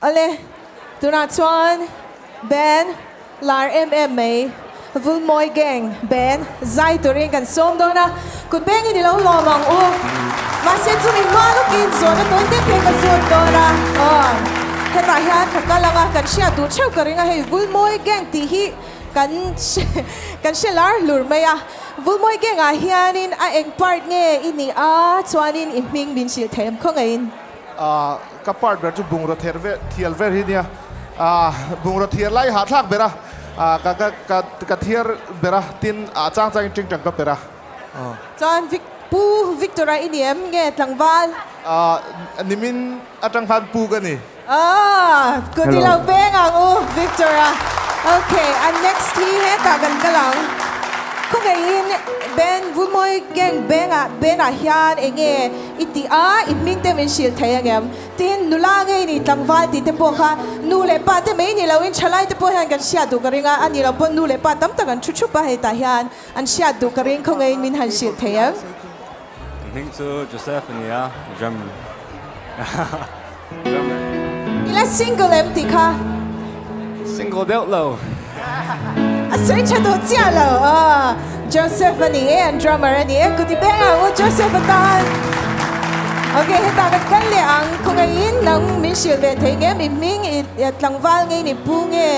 Awle, tunah chuan band lar em em mai Vulmawi Gang band zai turin kan sawm dawn a, kut bengin i lo lawm ang u. Mahse chumi hma lawkin zawhna tawi te te ka zut dawn a, aw hetah hian ka kal ang a, kan hriat duh theuh ka ring a, hei Vulmawi Gang tih hi kan kan hre lar hlur mai a, Vulmawi Gang ah hianin a eng part nge i nih a, chuanin i hming min hrilh thei em khawngaihin. Ahh ka part ber chu bungraw ther ve thial ver hi nia ahh bungraw thiar lai hahthlak ber a ahh ka ka ka ka thiar ber a tin ah chang changin tingtang ka per a aw. Chuan Vic Pu Victor-a i ni em nge tlangval? Ahh nimin atang khan Pu ka ni. Ahh kut i lo peng ang u Victor-a. Okay a next hi hetah kan kal ang. Khawngaihin Ben Vulmawi Gang beng-ah Ben-ah hian eng nge i tih a, i hming te min hrilh thei ang em? Tin, nula ngei ni tlangval tih te pawh kha nu leh pa te mai ni loin thalai te pawh hian kan hriat duh ka ring a, a ni lo pawn nu leh pa tam tak an thu thup a hetah hian an hriat duh ka ring khawngaihin min han hrilh thei em? Ka hming chu Joseph a ni a, drummer. Drummer. I la single em tih kha? Single deuh lo. A sawi tha duh chiah lo. Aw, Joseph a ni e, an drummer a ni e. Kuti beng ang u Joseph atan. Ok, hetah kan kal leh ang. Khawngaihin nang min hrilh ve thei nge? Mi hming i tlangval ngei ni pu nge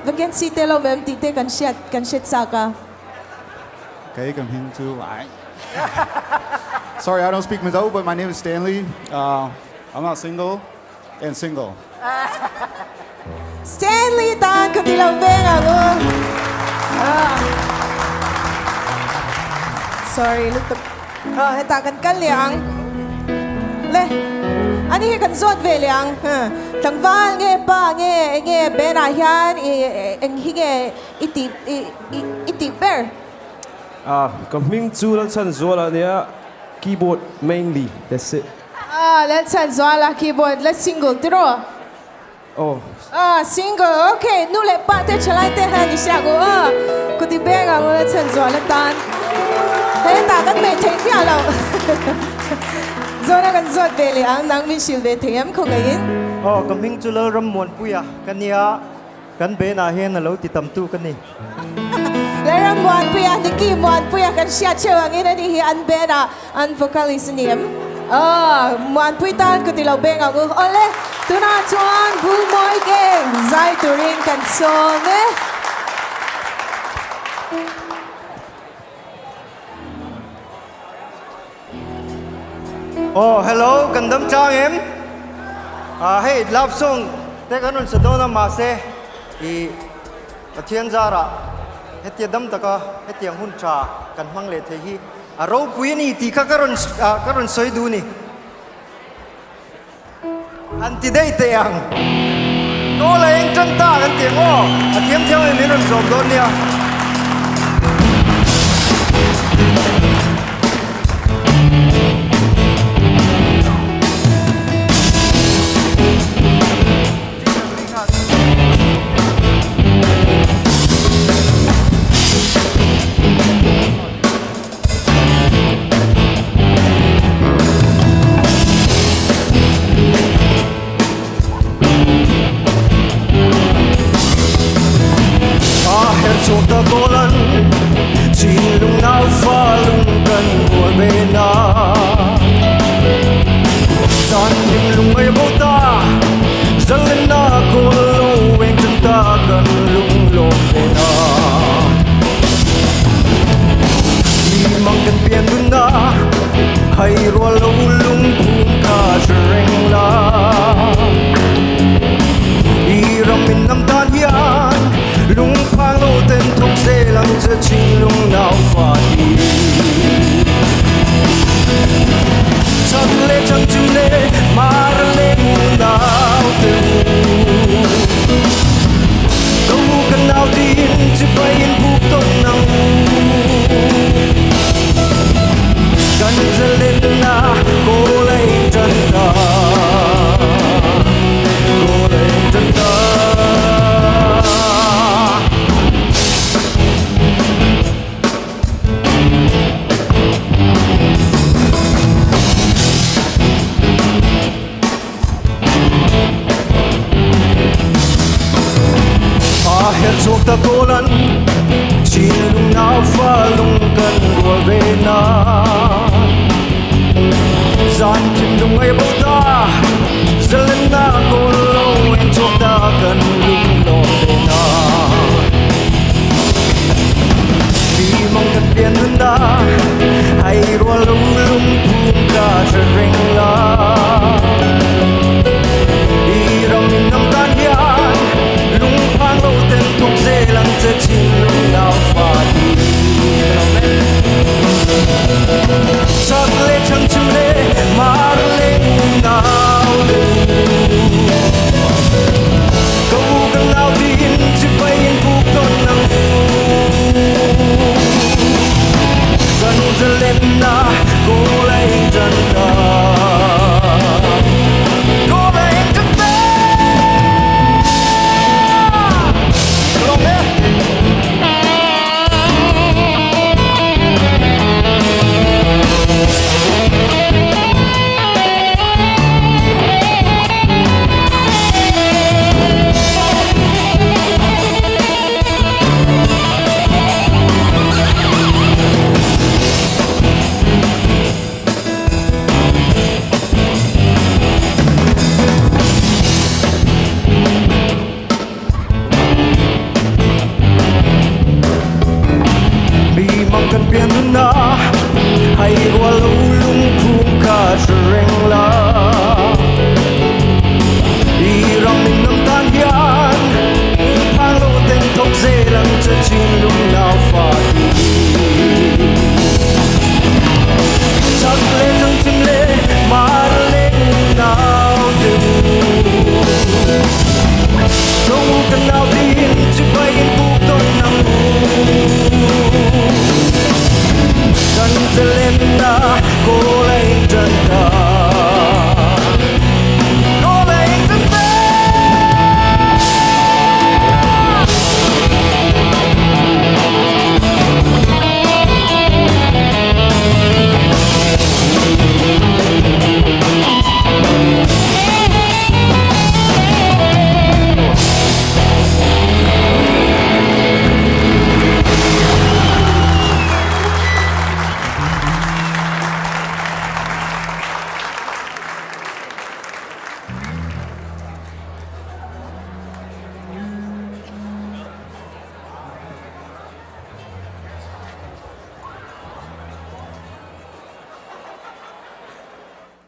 vacancy te lo mem tih te kan hriat kan hre chak a. Kei ka hming chu ai. Sorry, I don't speak Mizo, but my name is Stanley. Uh, I'm not single and single. Stanley tan ka ti lo veng ang u. Ah. Sorry, lutuk. Oh, heta kan kal leh ang. Le. Ani hi kan zawt ve leh ang. Tlangval nge pa nge enge Ben-ah hian i eng hi nge i tih i tih ber. Ah, ka hming chu Lalchhanzuala a nia, keyboard mainly, that's it. Ah, Lalchhanzuala keyboard la single tiraw? Aw. Ah, single, ok, nu leh pa te thalai te hian i hriak u aw, kuti beng ang u Lalchhanzuala tan. Hetah kan hmeh theih miah lo. Zawhna kan zawt ve leh ang, nang min hrilh ve thei em khawngaihin? Aw, ka hming chu Lalrammuanpuia ka nia. Kan benah hian a lo ti tamtu ka ni. Lalram Muanpuia, Nicky Muanpuia kan hriat theuh angin ani hi an band-ah an vocalist a ni em? Aw, Muanpui tan ka ti lo beng ang u. Awle, tunah chuan Vulmawi Gang zai turin kan sawm e. Aw hello kan dam tlang em? Ah hei love song te kan rawn sa dawn a mahse ih Pathian zarah hetia dam taka hetiang hun tha kan hmang leh thei hi a ropui a ni tih kha ka rawn ah ka rawn sawi duh a ni. An ti daih teh ang. Kawl a eng tan ta kan ti ang aw. A thiam thiam in min rawn zawm dawn nia. A her chhuak ta kawlan Chinlung nau fa lung kan buai ve na Zan thim lung ai bo ta Zalen na kawl lo eng tan ta kan lung lawm ve na. Mang kan pian dun na hay rual lo lung phum kha hre reng la I ram min nam tan hian lung phang lo ten thawk zel ang che. Chhuak ta kawlan Chinlung naufa lung kan rual ve na. Zan thinlung ai bo